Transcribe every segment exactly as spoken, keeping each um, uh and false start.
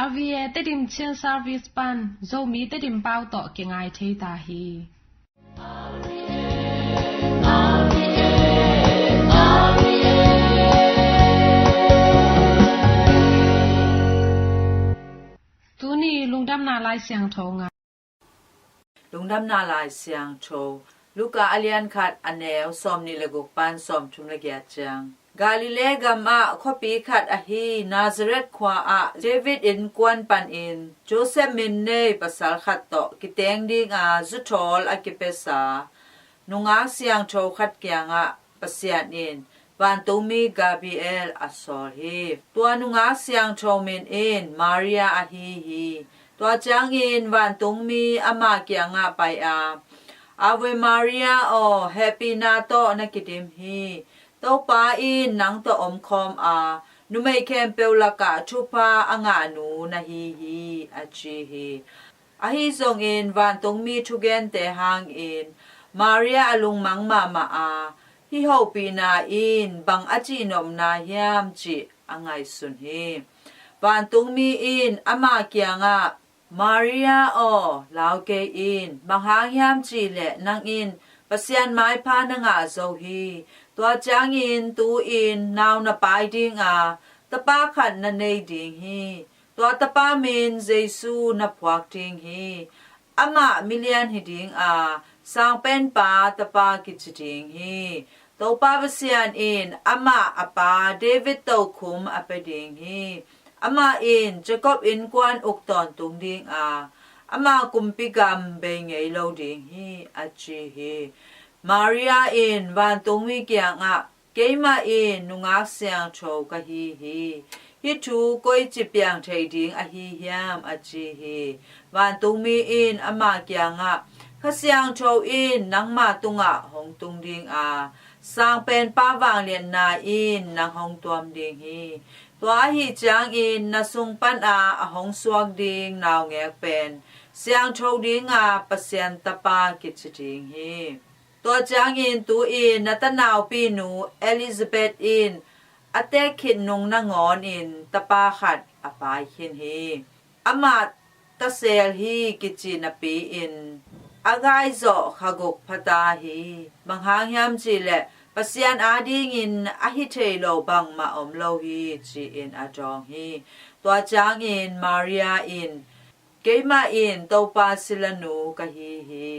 R V A Tedim Chin Service pan Zomi Tedim pau tawh kingai thei ta hi. Tuni lungdamna Lai Siangtho ngai. Lungdamna Lai Siangtho, Luka a lian khat, a neu sawmnih le guk pan sawmthum le giat ciang. Galilee gam ah khuapi khat ahi Nazareth khua ah David innkuan panin Joseph min nei pasal khat tawh kiteng dinga zuthawl a kipiasa nungak siangtho khat kiangah Pasian in vantungmi Gabriel a sawl hi. Tua nungak siangtho min in Maria ahi hi. Tua ciangin vantungmi ama kiangah pai a, "Ave Maria aw, hehpihna tawh na kidim hi. Topa in nang tawh omkhawm a, numei khempeuh lakah thupha a ngahnu na hi hi," a ci hi. Ahi zongin vantungmi thugente hangin Maria a lungmang mahmah a, "Hih hopihna in bang a cihnopna hiam?" cih a ngaihsun hi. Vantungmi in ama kiangah, "Maria aw, lau kei in, bang hang hiam cihleh nang in Pasian maipha na ngah zo hi. Tua ciangin tu-in nau na pai dinga tapa khat na nei ding hi. Tua tapa min Jesu na phuak ding hi. Amah milian hi dinga Sangpenpa tapa kici ding hi. Topa Pasian in amah a pa David tokhum a pia ding hi. Amah in Jacob innkuan uk tawntung dinga ama kumpi gam bei ngei lo ding hi," a ci hi. Maria in vantungmi kiangah, "Keimah in nungak siangtho ka hi hi. Hih thu koici piang thei ding ahi hiam?" a ci hi. Vantungmi in ama kiangah, "Kha Siangtho in nangma tungah hong tung dinga Sangpenpa vangliatna in nang hong tuam ding hi. Tua ahi ciangin na sung pana a hong suak ding naungek pen siangtho dinga Pasian Tapa kici ding hi. Tua ciangin tu-in na tanaupinu Elizabeth in a teek khit nung nangawnin tapa khat a pai khin hi. Amah tasel hi kici napi-in a gai zawh kha guk pha ta hi. Bang hang hiam cihleh Pasian adingin a hi thei lo bangmah om lo hi," ci-in a dawng hi. Tua ciangin Maria in, "Keimah in Topa silanu ka hi hi.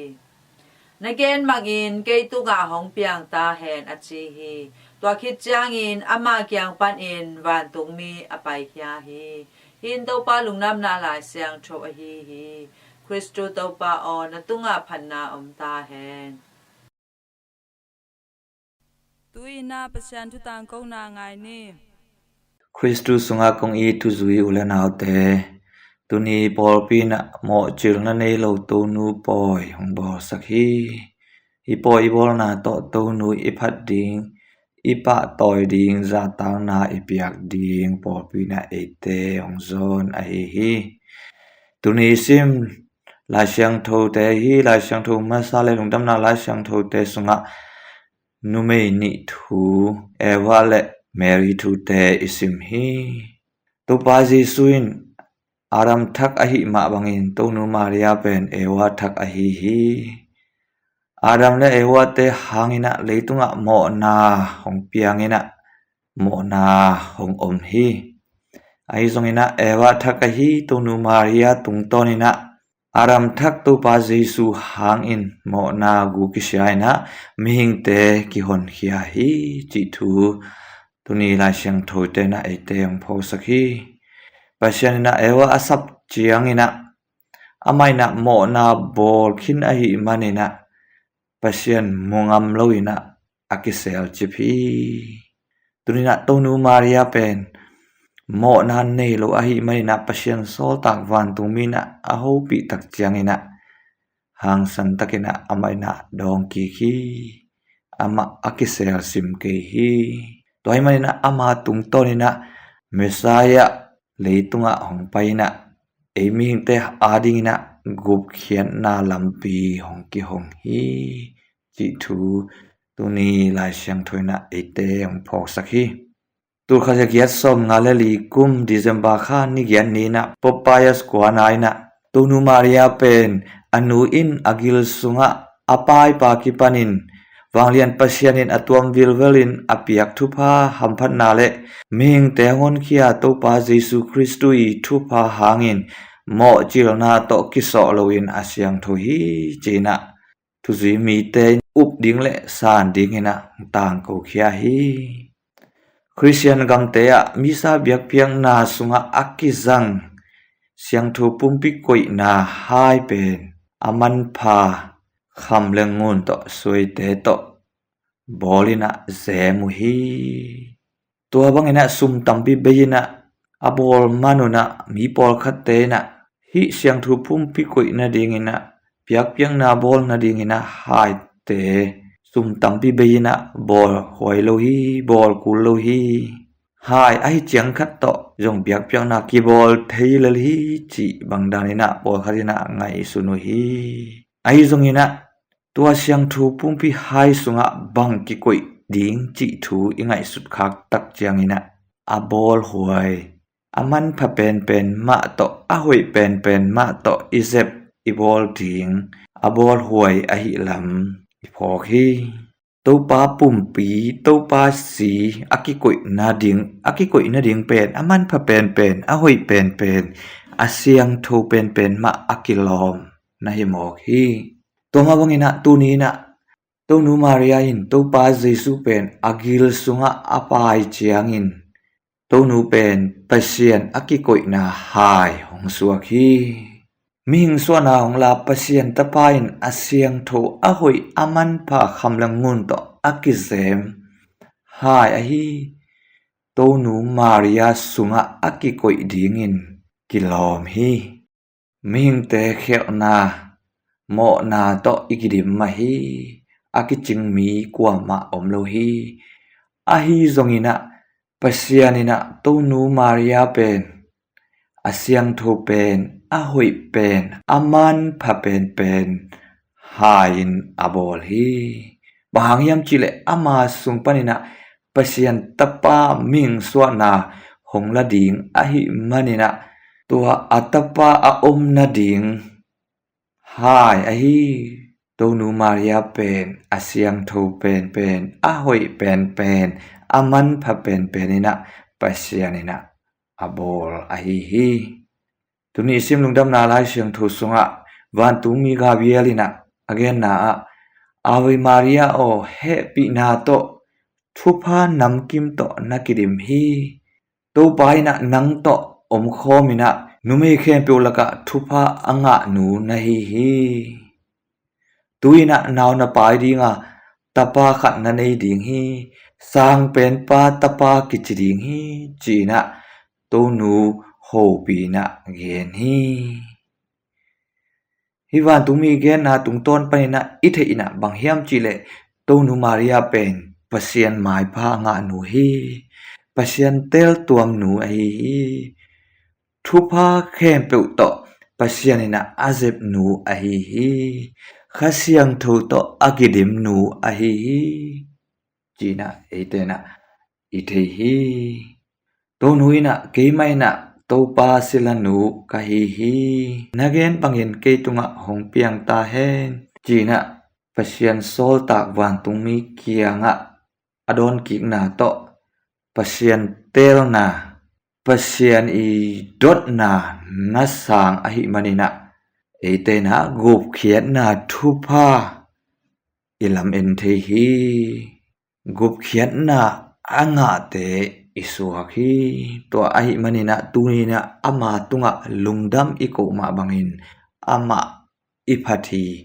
Na gen bangin kei tungah hong piang ta hen," a ci hi. Tua khit ciangin ama kiang panin vantungmi a paikhia hi. Hih in Topa Lungdamna Lai Siangtho ahi hi. Khristu Topa aw, na tungah phatna om ta hen. Tu-in ah Pasian thu tangkona ngai ni. Khristu sungah kong it thuzui u le naute, tuni pawlpi in ah mawhcilna nei lo Tonu pawi hong bawlsak hi. Hih pawi i bawlna tawh Tonu i phat ding, i pahtawi ding, zahtakna i piak ding pawlpi in ah eite hong zawn ahi hi. Tuni i sim Lai Siangthote hi, Lai Siangtho masa le Lungdamna Lai Siangthote sungah numei nih thu, Eva le Mary thute i sim hi. Topa Jesu in Adam thak ahih mah bangin Tonu Maria pen Eva thak ahi hi. Adam le Eva te hangin ah leitungah mawhna hong piangin ah mawhna hong om hi. Ahi zongin ah Eva thak ahi Tonu Maria tungtawnin ah Adam thak Topa Jesu hangin mawhna gu kisia in ah mihingte kihonkhia hi cih thu tuni Lai Siangthote in ah eite hong phawksak hi. Pasian in ah Eva a sap ciangin ah amah in ah mawhna bawl khin ahih manin ah Pasian mu ngam loin ah a kiselcip hi. Tuni in ah Tonu Maria pen mawhna nei lo ahih manin ah Pasian sawltak vantungmi in ah a hopih tak ciangin ah hangsan takin ah amah in ah dawng kik hi. Amah a kiselsim kei hi. Tua ahih manin ah ama tungtawnin ah Messiah leitungah hong pai in ah ei mihingte adingin ah gupkhiatna lampi hong kihong hi cih thu tuni Lai Siangtho in ah eite hong phawksak hi. Tulkhat zagiat sawmnga le li kum December kha ni giat ni-in ah Pope Pius kuana in ah Tonu Maria pen a nu in a gil sungah a paipa kipanin vanglian Pasian in a tuam vilvelin a piak thupha hamphatna le mihingte a honkhia Topa Jesu Khristu i thupha hangin mawhcilna tawh kisawh loin a siangtho hi, ci-in ah thuzui mite in up ding le san dingin ah tangkokhia hi. Khristian gamte ah misa biakpiakna sungah a kizang siangtho pumpi koihna hai pen a manpha kham le ngun tawh suaite tawh bawl in ah zem uh hi. Tua bangin ah sum tampi bei in ah a bawl man un ah mi pawlkhatte in ah hih siangtho pumpi koih nadingin ah biakpiakna bawl nadingin ah haite sum tampi bei in ah bawl huai lo hi, bawl kul lo hi. Hai ahi ciang khat tawh zong biakpiakna kibawl thei lel hi cih bang danin ah pawlkhat in ah ngaihsun uh hi. Ahi zongin ah tua siangtho pumpi hai sungah bang kikoih ding cih thu i ngaihsut khak tak ciangin ah a bawl huai, a manpha penpen mah tawh, a hoih penpen mah tawh i zep i bawl ding, a bawl huai ahih lam i phawk hi. Topa pumpi, Topa si a kikoih nading, a kikoih nading pen a manpha penpen, a hoih penpen, a siangtho penpen mah a kilawm na hi mawk hi. Tua mah bangin ah tuni in ah Tonu Maria in Topa Jesu pen a gil sungah a pai ciangin Tonu pen Pasian a kikoihna hai hong suak hi. Mihing suahna hong la Pasian Tapa in a siangtho, a hoih, a manpha kham le ngun tawh a kizem hai ahi Tonu Maria sungah a kikoih dingin kilawm hi. Mihingte khialhna, mawhna tawh i kidim mah hi. A kicing mi kuamah om lo hi. Ahi zongin ah Pasian in ah Tonu Maria pen a siangtho pen, a hoih pen, a manpha penpen hai-in a bawl hi. Bang hang hiam cihleh ama sung panin ah Pasian Tapa mihing suahna hong la ding ahih manin ah tua a Tapa a om nading hai ahi Tonu Maria pen a siangtho penpen, a hoih penpen, a manpha penpen in ah Pasian in ah a bawl ahi hi. Tuni i sim Lungdamna Lai Siangtho sungah vantungmi Gabriel in ah a genna ah, Ave Maria aw, hehpihna tawh thupha namkim tawh na kidim hi. Topa in ah nang tawh omkhawm in ah numei khempeuh lakah thupha a ngahnu na hi hi. Tu-in ah nau na pai ding a, tapa khat na nei ding hi. Sangpenpa tapa kici ding hi, ci-in ah Tonu hopih in ah gen hi. Hih vantungmi genna tungtawn panin ah i theih in ah bang hiam cihleh Tonu Maria pen Pasian maipha a ngahnu hi. Pasian teltuamnu ahi hi. Thupha khempeuh tawh Pasian in ah a zepnu ahi hi. Kha Siangtho tawh a kidimnu ahi hi, ci-in ah eite in ah i thei hi. Tonu in ah keimah in ah Topa silanu ka hi hi. Na gen bangin kei tungah hong piang ta hen, ci-in ah Pasian sawltak vantungmi kiangah a dawnkikna tawh Pasian teelna, Pasian i dotna na sang ahih manin ah eite in ah gupkhiatna thupha i lamen thei hi. Gupkhiatna a ngahte i suak hi. Tua ahih manin ah tuni in ah ama tungah lungdam i koh mah bangin amah i phat hi.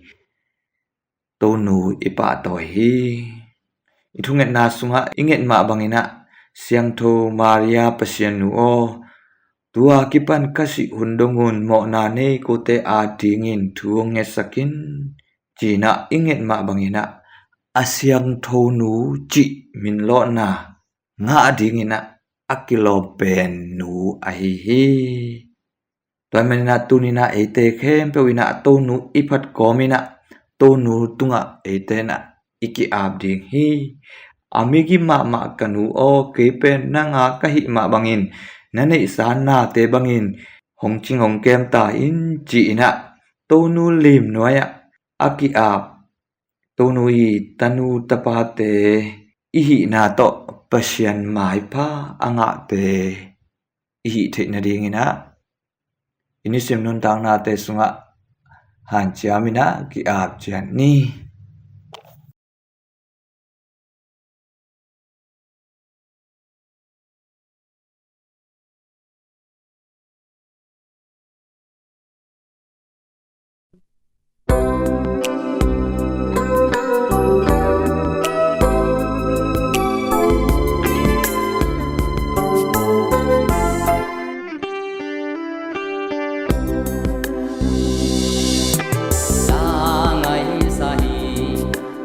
Tonu i pahtawi hi. I thungetna sungah i nget mah bangin ah Siangtho Maria Pasiannu aw, tua kipan ka sih hun dong un mawhna nei kote adingin thu hong ngetsak in, ci-in ah i nget mah bangin ah a siangthonu cih minlawhna ngah dingin ah a kilawm pen nu ahi hi. Tua ahih manin ah tuni in ah eite khempeuh in ah Tonu i phat kawmin ah Tonu tungah eite in ah i ki-ap ding hi. A migi mahmah ka nu aw, kei pen nang a ka hih mah bangin na neihsa nate bangin hong cing hong kem ta in, ci-in ah Tonu lim nuai-ah a ki-ap Tonu i tanu tapate i hihna tawh Pasian maipha a ngahte i hih theih nadingin ah i nisim nuntaknate sungah hanciam in ah ki-ap ciat ni.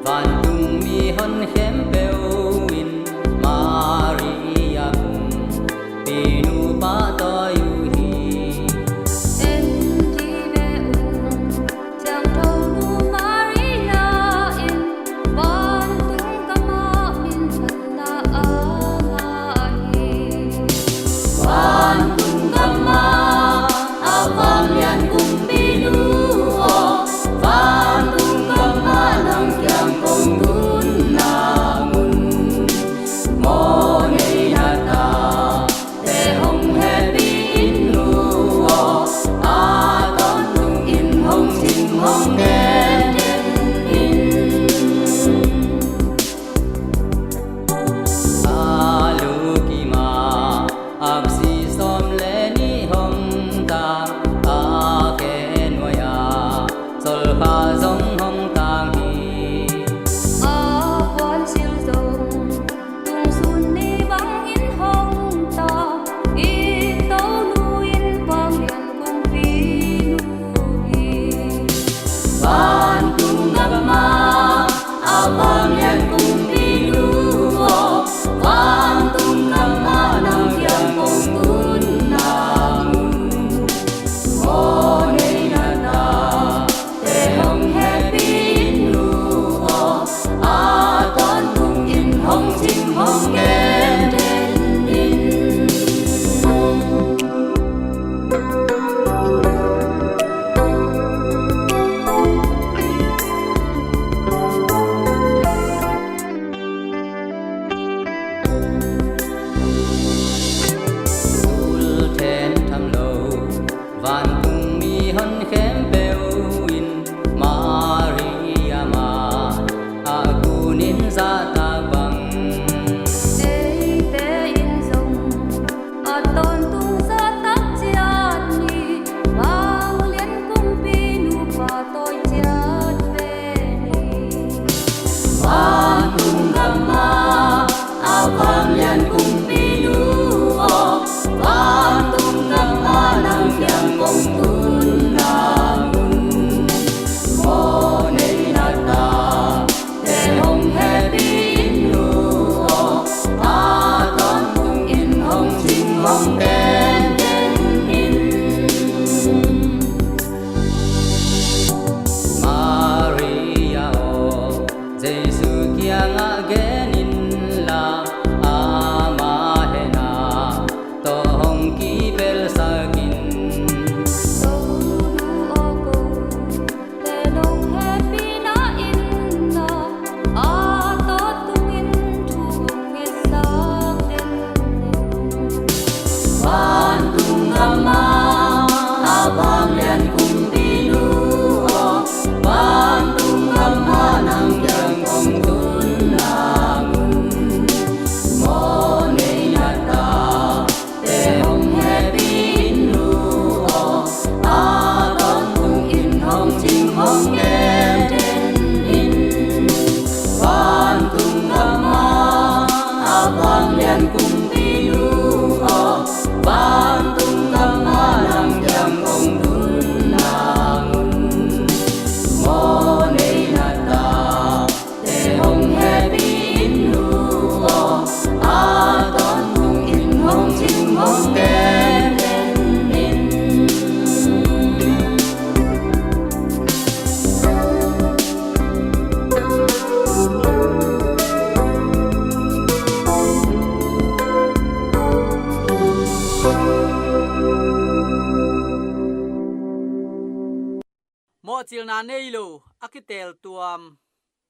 Vantung mihon khempeuh in Maria kumpi nu pahtawi uh hi. En dih ve un, Siangtho Nu Maria in vantung gam ah minthanna a ngah hi. Vantung gam ah a vanglian Kumpi Nu aw, vantung gam ah nang kiang kong tun nang un, mawhnei na tate hong hehpih in Nu aw, a tawntung in hong cing hong gen den in. A lu kim a aksi sawm le nih hong tang, a khe nuai-ah solkha zong hong tang hi. A puansilh zong tungsun ni bangin hong tang, i Tonu in vanglian Kumpi Nu hi. Vantung gam ah a vanglian Kumpi Nu aw, vantung gam ah nang kiang kong tun nang un, mawhnei na tate hong hehpih in Nu aw, a tawntung in hong cing hong gen den in. Mawhcilna nei lo a kiteeltuam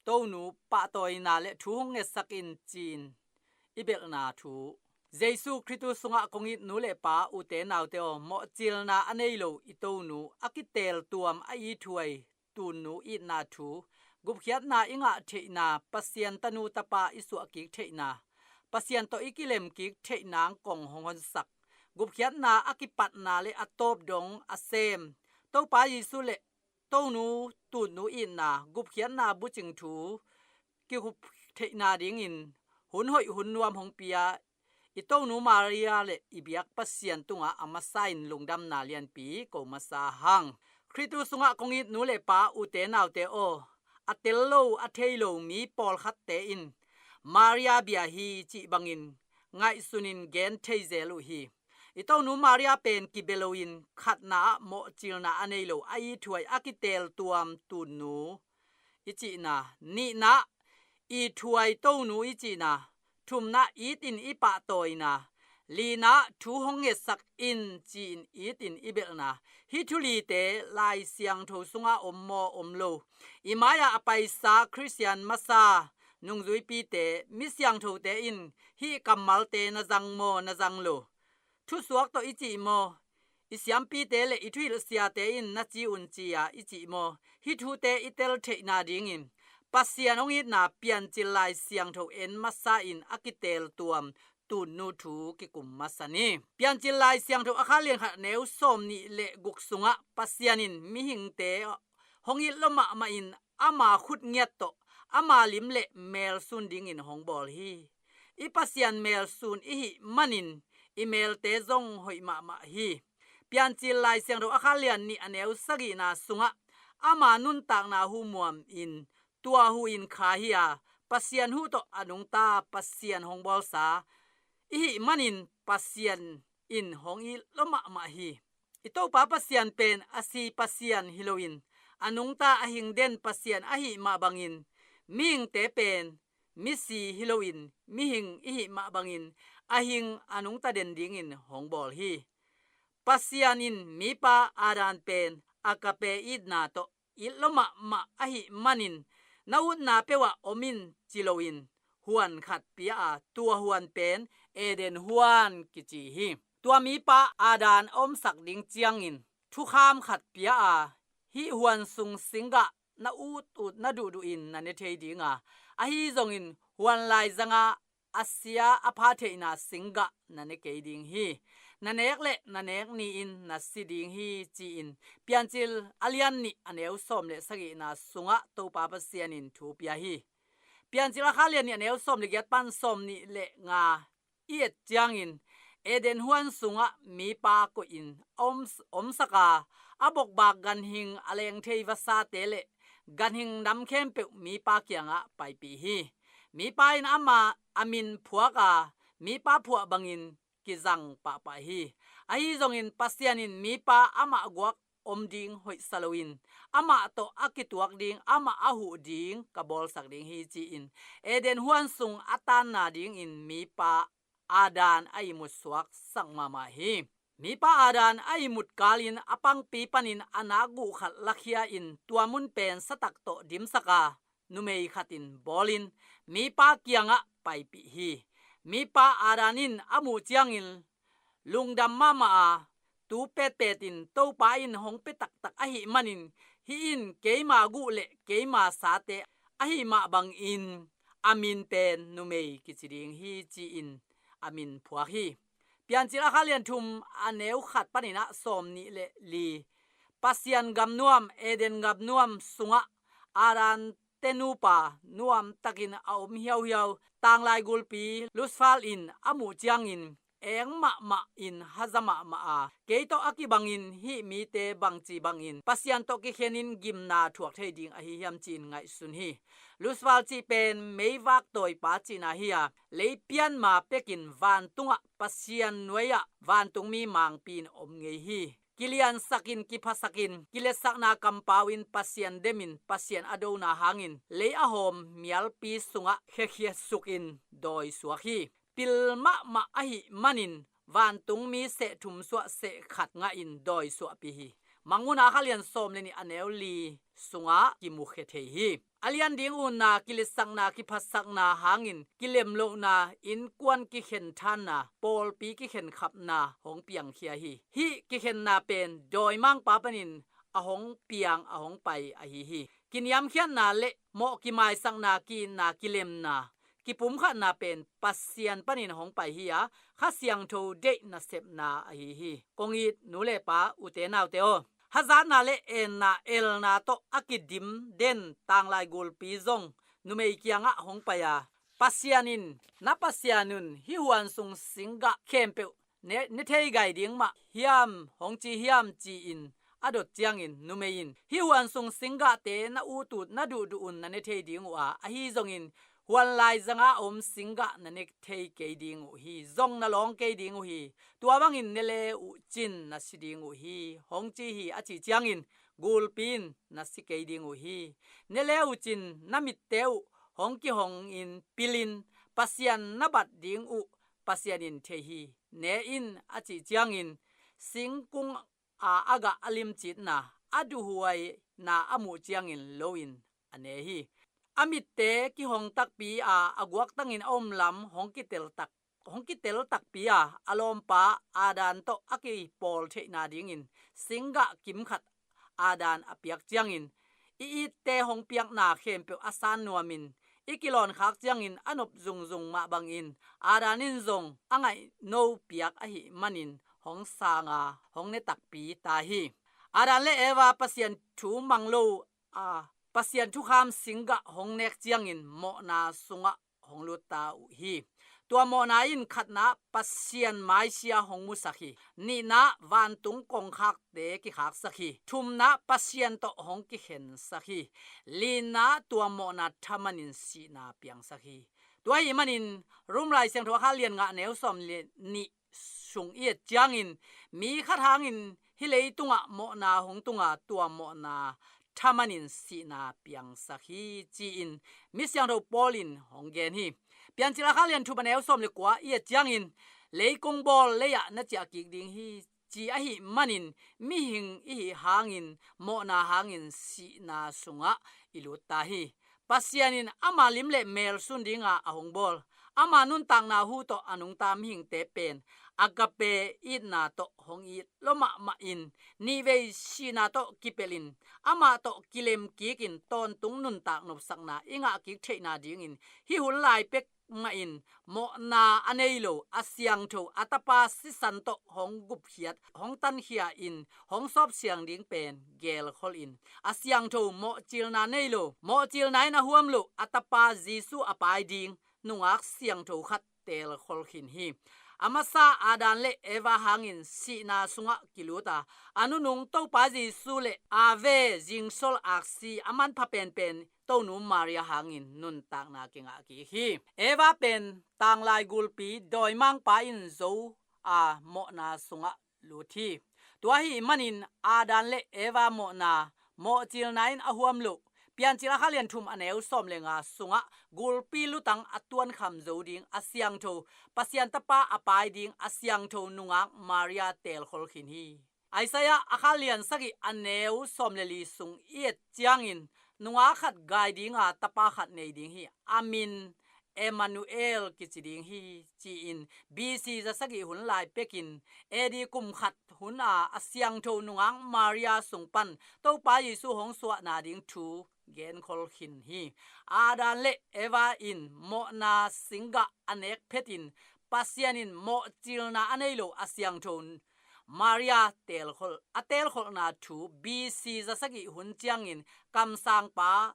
Tonu pahtawina le thu hong ngetsak in ci-in i belhna thu. Jesu Khrih tu sungah kong it nu le pa, ute naute aw, mawhcilna a nei lo i Tonu a kiteeltuam a ithuai tunnu itna thu, gupkhiatna i ngah theihna, Pasian tanu tapa i suahkik theihna, Pasian tawh i kilemkik theihna kong hong honsak, gupkhiatna a kipatna le a tawp dong a sem Topa Jesu le Tonu tunnu itna, gupkhiatna bucing thu kigup theihna dingin hun hoih hun nuam hong pia i Tonu Maria le i biak Pasian tungah a masa in lungdamna lianpi ko masa hang. Khrih tu sungah kong it nu le pa, ute naute aw, a tel lo a thei lo mi pawlkhatte in Maria bia hi cih bangin ngaihsunin gen thei zel uh hi. I Tonu Maria pen kibia loin khatna ah mawhcilna a nei lo a ithuai a kiteeltuam tunnu i cihna, nihna ah ithuai Tonu i cihna, thumna ah it in i pahtawina, lina ah thu hong ngetsak in ci-in it in i belhna. Hih thu lite Lai Siangtho sungah om maw om lo, i mai-ah a paisa Khristian masa nungzuipite, mi siangthote in hih kammalte na zang maw na zang lo, thusuak tawh i cih maw, i siampite le i thuhilh siate in na ci un ci-a i cih maw, hih thute i tel theihna dingin Pasian hong itna Piancil Lai Siangtho en masa in a kiteeltuam tunnu thu kikum masa ni. Piancil Lai Siangtho a kha lian khat a neu sawm nih le guk sungah Pasian in mihingte hong it lua mahmah in ama khut ngiat tawh ama lim le mel sun dingin hong bawl hi. I Pasian mel sun i hih manin i melte zong hoih mahmah hi. Piancil Lai Siangtho a kha lian nih a neu sagihna sungah ama nuntakna hu muam in tua hu in kha hi a, Pasian hu tawh a nungta Pasian hong bawlsa i hih manin Pasian in hong it lua mahmah hi. I Topa Pasian pen a si Pasian hi loin a nungta a hing den Pasian ahih mah bangin mihingte pen misi hi loin mihing i hih mah bangin a hing a nungta den dingin hong bawl hi. Pasian in mipa Adam pen agape itna tawh it lua mahmah ahih manin na utna peuhah om in ci loin huan khat pia a, tua huan pen Eden huan kici hi. Tua mipa Adam a omsak ding ciangin thukham khat pia a, hih huan sung singgah na ut ut na duhduh in na ne thei ding a, ahi zongin huan laizanga a sia a pha theihna singgah na ne kei ding hi. Na nek le na nek ni-in na si ding hi ci-in Piancil a lian nih a neu sawm le sagihna sungah Topa Pasian in thu pia hi. Piancil a kha lian nih a neu sawm le giat pan sawm nih le nga i et ciangin Eden huan sungah mipa koihin a om, omsak a, a bokbak ganhing a leng thei vasate le ganhing nam khempeuh mipa kiangah paipih hi. Mipa in ama a min phuak a, mipa phuah bangin kizang pahpah hi. Ahi zongin Pasian in mipa amah guak om ding hoihsa loin amah tawh a kituak ding, amah a huh ding ka bawlsak ding hi ci-in Eden huan sung a tanna dingin mipa Adam a ihmut suaksak mahmah hi. Mipa Adam a ihmut kalin a pangpi panin a nakguh khat lakhia in tua mun pen satak tawh dimsak a, numei khatin bawlin mipa kiangah paipih hi. Mipa Adam in a muh ciangin lungdam mahmah a, tu petpetin Topa in hong pia taktak ahih manin hih in keima guh le keima sate ahih mah bangin a min pen numei kici ding hi ci-in a min phuak hi. Piancil a kha lian thum a neu khat panin ah sawm nih le li. Pasian gamnuam, Eden gamnuam sungah Adam te nupa nuamtakin a om hiauhiau tanglai gulpi Lucifer in a muh ciangin eng mahmah in haza mahmah a, kei tawh a kibangin hih mite bangci bangin Pasian tawh kikhenin gimna thuak thei ding ahi hiam ci-in ngaihsun hi. Lucifer cih pen meivak tawipa cihna hi a, lei pianma pekin vantungah Pasian nuai-ah vantungmi mangpi in om ngei hi. Kiliansakin, kiphasakin, kiletsakna kampau in Pasian demin Pasian a dona hangin lei a hawm mialpi sungah khekhiatsukin dawisuak hi. Pil mahmah ahih manin vantungmi seh thum suah seh khat ngahin dawisuahpih hi. Mangmuhna a kha lian sawm le nih a neu li sungah kimukhia thei hi. A lian ding utna, kiletsakna, kiphatsakna hangin kilemlohna, innkuan kikhenthanna, pawlpi kikhenkhapna hong piangkhia hi. Hih kikhenna pen dawimangpa panin a hong piang, a hong pai ahi hi. Kiniamkhiatna le mawh kimaisakna, ki-itna, kilemna, kipumkhatna pen Pasian panin hong pai hi a, Kha Siangtho deih nasepna ahi hi. Kong it nu le pa, ute naute aw, hazatna le enna, elna tawh a kidim den tanglai gulpi zong numei kiangah hong pai a, Pasian in, na Pasian un hih huan sung singgah khempeuh ne, ne thei gai ding mah hiam, hong ci hiam, ci-in a dot ciangin, numei in, hih huan sung singgahte na utut, na duhduh un na ne thei ding uh a, ahi zongin huan laizanga a om singgah na ne thei kei ding uh hi, zong na lawng kei ding uh hi. Tua bangin ne le uh cin na si ding uh hi, hong ci hi, a cih ciangin, gulpi in, na si kei ding uh hi. Ne le uh cin na mitte uh hong kihongin pilin, Pasian na bat ding uh Pasian in thei hi. Ne in, a cih ciangin, singkung a a gah a limcitna, a duhhuaina a muh ciangin lo in a ne hi. A mitte kihong takpi a, a guaktangin a om lam hong kitel tak, hong kitel takpi a, a lawmpa Adam tawh a kipawl theihna dingin singgah kimkhat Adam a piak ciangin, i itte hong piakna khempeuh a san nuamin, i kilawnkhak ciangin a nop zungzung mah bangin, Adam in zong a ngaihno piak ahih manin hong sang a, hong ne takpi ta hi. Adam le Eva Pasian thu mang lo a, Pasian thukham singgah hong nek ciangin mawhna sungah hong lut ta uh hi. Tua mawhna in, khatna, Pasian maisia hong musak hi. Nihna, vantung kongkhakte kikhaksak hi. Thumna, Pasian tawh hong kikhensak hi. Lina, tua mawhna thamanin sihna piangsak hi. Tua ahih manin Rom Lai Siangtho a kha lian nga a neu sawm le nih sung i et ciangin, mi khat hangin hih leitungah mawhna hong tung a, tua mawhna thamanin sihna piangsak hi, ci-in mi siangtho Paul in hong gen hi. Piancil a kha lian thum a neu sawm le kua i et ciangin, leikong bawl lei-ah na ciah kik ding hi, ci ahih manin, mihing i hih hangin, mawhna hangin sihna sungah i lut ta hi. Pasian in ama lim le mel sun dinga a hong bawl, ama nuntakna hu tawh a nungta mihingte pen agape itna tawh hong it lua mahmah in, nihvei sihna tawh kipelhin, amah tawh kilem kikin tawntung nuntak nopsakna i ngah kik theihna dingin, hih hun lai pek mah in mawhna a nei lo, a siangtho, a Tapa sisan tawh hong gupkhiat, hong tankhia in hong sawp siang ding pen gelkhol in, a siangtho, mawhcilna nei lo, mawhcilna in a huam lo, a Tapa Jesu a pai ding nungak siangtho khat telkhol khin hi. A masa Adam le Eva hangin sihna sungah kilut a, a nunung Topa Jesu le a ve zingsol aksi a manpha penpen Tonu Maria hangin nuntakna kingah kik hi. Eva pen tanglai gulpi dawimangpa in zo a mawhna sungah lut hi. Tua ahih manin Adam le Eva mawhna, mawhcilna in a huam loh, Piancil a kha lian thum a neu sawm le nga sungah gulpi lutang a tuankham zo ding a siangtho, Pasian Tapa a pai ding a siangtho nungak Maria telkhol khin hi. Isaiah a kha lian sagih a neu sawm le li sung i et ciangin, nungak khat gai dinga tapa khat nei ding hi, a min Emmanuel kici ding hi, ci-in B C za sagih hun lai pekin A D kum khat hun a a siangtho nungak Maria sung pan Topa Jesu hong suahna ding thu genkhol khin hi. Adam le Eva in mawhna singgah a nek phetin, Pasian in mawhcilna a nei lo a siangtho Maria telkhol, a telkholhna thu B C za sagih hun ciangin kamsangpa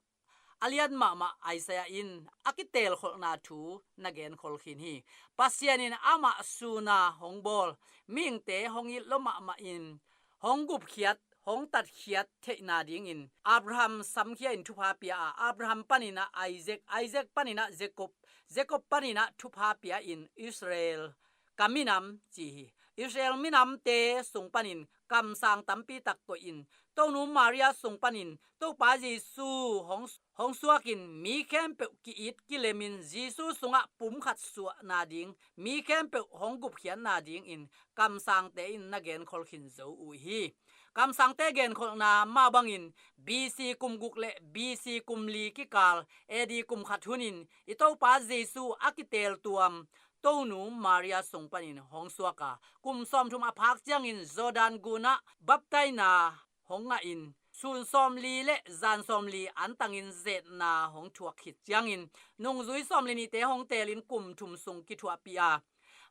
a lian mahmah Isaiah in a kitelkholhna thu na genkhol khin hi. Pasian in amah suna hong bawl, mihingte hong it lua mahmah in, hong gupkhiat, hong tatkhiat theihna dingin Abraham samkhia in thupha pia a, Abraham panin ah Isaac, Isaac panin ah Jacob, Jacob panin ah thupha pia in Israel ka minam ci hi. Israel minamte sung panin kamsang tampi tak koih in, Tonu Maria sung panin Topa Jesu hong, hong suakin mi khempeuh ki-it kilemin Jesu sungah pumkhat suahna ding, mi khempeuh hong gupkhiatna dingin kamsangte in na genkhol khin zo uh hi. Kamsangte genkholhna mah bangin B C kum guk le B C kum li kikal A D kum khat hunin i Topa Jesu a kiteltuam Tonu Maria sung panin hong suak a, kum sawmthum a phak ciangin Jordan gunah baptaina hong ngahin sun sawmli le zan sawmli antangin zetna hong thuak khit ciangin nungzui sawmli nihte hong teelin kum thum sung kithuahpih a,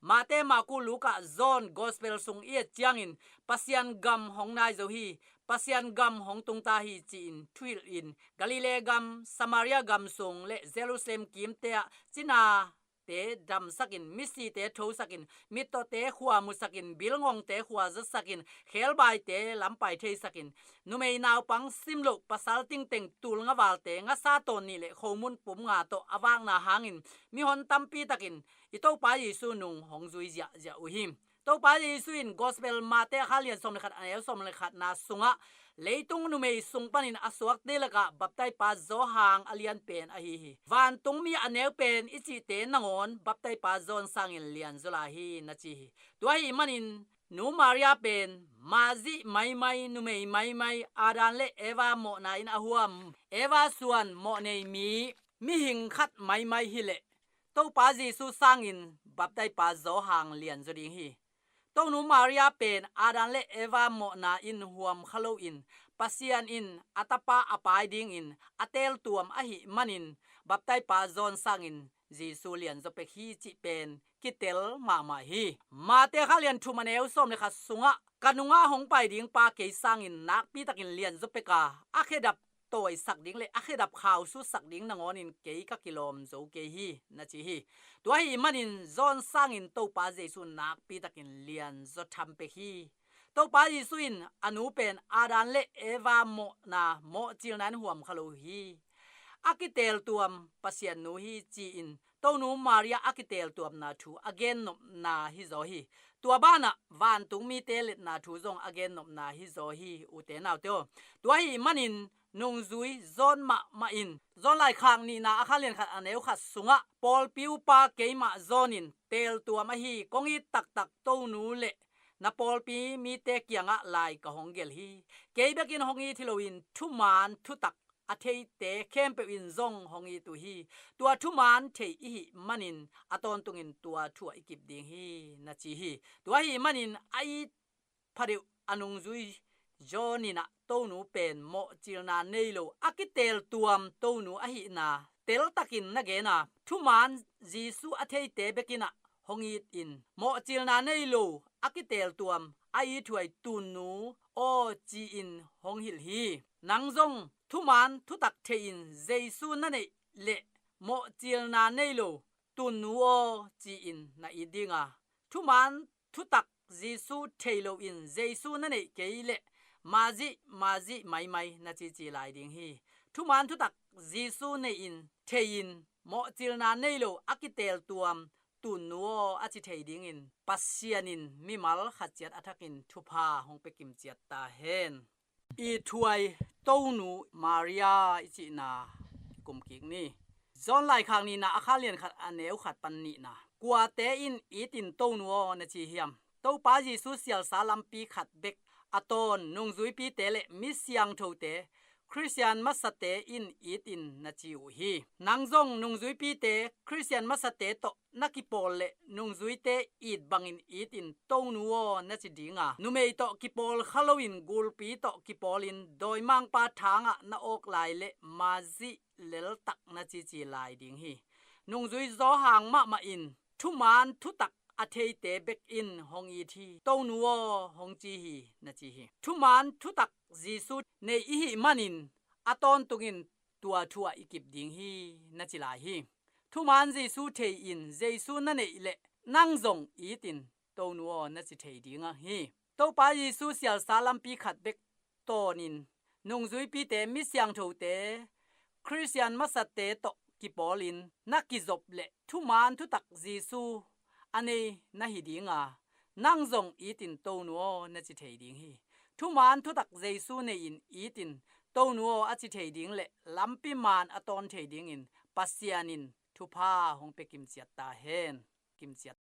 Mate, Maku, Luka, John Gospel sung i et ciangin Pasian gam hong nai zo hi, Pasian gam hong tungta hi ci-in thuhilhin Galilee gam, Samaria gam sung le Jerusalem kimte ah cina te damsakin, misite thosakin, mittawte khua musakin, bilngongte khua zatsakin, khebaite lampai theisakin, numei naupang simloh pasal tingteng tulngavalte ngasa tawn nih le khomun pum nga tawh a vakna hangin mihon tampi takin i Topa Jesu nung hong zui ziahziah uh hi. Topa Jesu in Gospel Mate a kha lian sawm le khat a neu sawm le khatna sungah leitung numei sung panin a suakte lakah baptaipa Johan a lian pen ahi hi. Vantungmi a neu pen i cihte nangawn baptaipa John sangin lianzaw lai hi na ci hi. Tua ahih manin Nu Maria pen mazih maimai, numei maimai, Adam le Eva mawhna in a huam, Eva suan mawhnei mi, mihing khat maimai hileh Topa Jesu sangin baptaipa Johan lianzaw ding hi. Tonu Maria pen Adam le Eva mawhna in huam kha loin Pasian in a tapa a pai dingin a teeltuam ahih manin baptaipa John sangin Jesu lianzaw pek hi cih pen kitel mahmah hi. Mate a kha lian thum a neu sawm le khat sungah ka nungah hong pai ding pa kei sangin nakpi takin lianzaw pek a, a khedap tawisak ding le a khedap khaususak ding nangawnin kei ka kilawm zo kei hi na ci hi. Tua ahih manin John sangin Topa Jesu nakpi takin lianzaw tham pek hi. Topa Jesu in a nu pen Adam le Eva mawhna mawhcilna in huam kha lo hi. A kiteeltuam Pasian nu hi ci-in Tonu Maria a kiteeltuamna thu a gennopna hizaw hi. Tua banah vantungmite letna thu zong a gennopna hizaw hi, ute naute aw. Tua ahih manin nungzui John mahmah in John laikhak nihna a kha lian khat a neu khat sungah pawlpi upa keimah John in teeltuam ahi kong it taktak Tonu le na pawlpi mite kiangah lai ka hong gelh hi. Kei bekin hong it hi loin thuman thutak a theite khempeuh in zong hong it uh hi. Tua thuman thei i hih manin a tawntungin tua thu ah i kip ding hi na ci hi. Tua ahih manin a it phadeuh a nungzui John in ah Tonu pen mawhcilna nei lo a kiteeltuam Tonu ahihna teltakin na gen a, thuman Jesu a theite bekin ah hong it in mawhcilna nei lo a kiteeltuam a ithuai tunnu aw ci-in hong hilh hi. Nang zong thuman thutak thei-in Jesu na neih leh mawhcilna nei lo tunnu aw ci-in na it ding a, thuman thutak Jesu thei loin Jesu na neih kei leh mazih mazih maimai na cici lai ding hi. Thuman thutak Jesu nei-in thei-in mawhcilna nei lo a kiteeltuam tunnu aw a ci thei dingin Pasian in mimal khat ciat a thakin thupha hong pia kimciat ta hen. Ithuai Tonu Maria i cihna i kumkik ni. John laikhak nihna a kha lian khat a neu khat pan nihna. Kuate in itin Tonu aw na ci hiam? Topa Jesu sialsa lampi khat bek a tawn nungzuipite le mi siangthote, Khristian masate in itin na ci uh hi. Nang zong nungzuipite, Khristian masate tawh na kipawl le nungzuite it bangin itin Tonu aw na ci ding a, numei tawh kipawl kha loin gulpi tawh kipawlin dawimangpa thangah na awk lai le mazih leltak na cici lai ding hi. Nungzui Johan mahmah in thuman thutak a theite bek in hong it hi, Tonu aw hong ci hi na ci hi. Thuman thutak Jesu nei i hih manin a tawntungin tua thu ah i kip ding hi na ci lai hi. Thuman Jesu thei-in Jesu na neih leh nang zong itin Tonu aw na ci thei ding ahi hi. Topa Jesu sialsa lampi khat bek tawnin nungzuipite, mi siangthote, Khristian masate tawh kipawlin na kizop leh thuman thutak Jesu a nei na hi ding a, nang zong itin Tonu aw na ci thei ding hi. Thuman thutak Jesu nei-in itin Tonu aw a ci thei ding le lampi man a tawn thei dingin Pasian in thupha hong pia kimciat ta hen. Kimciat.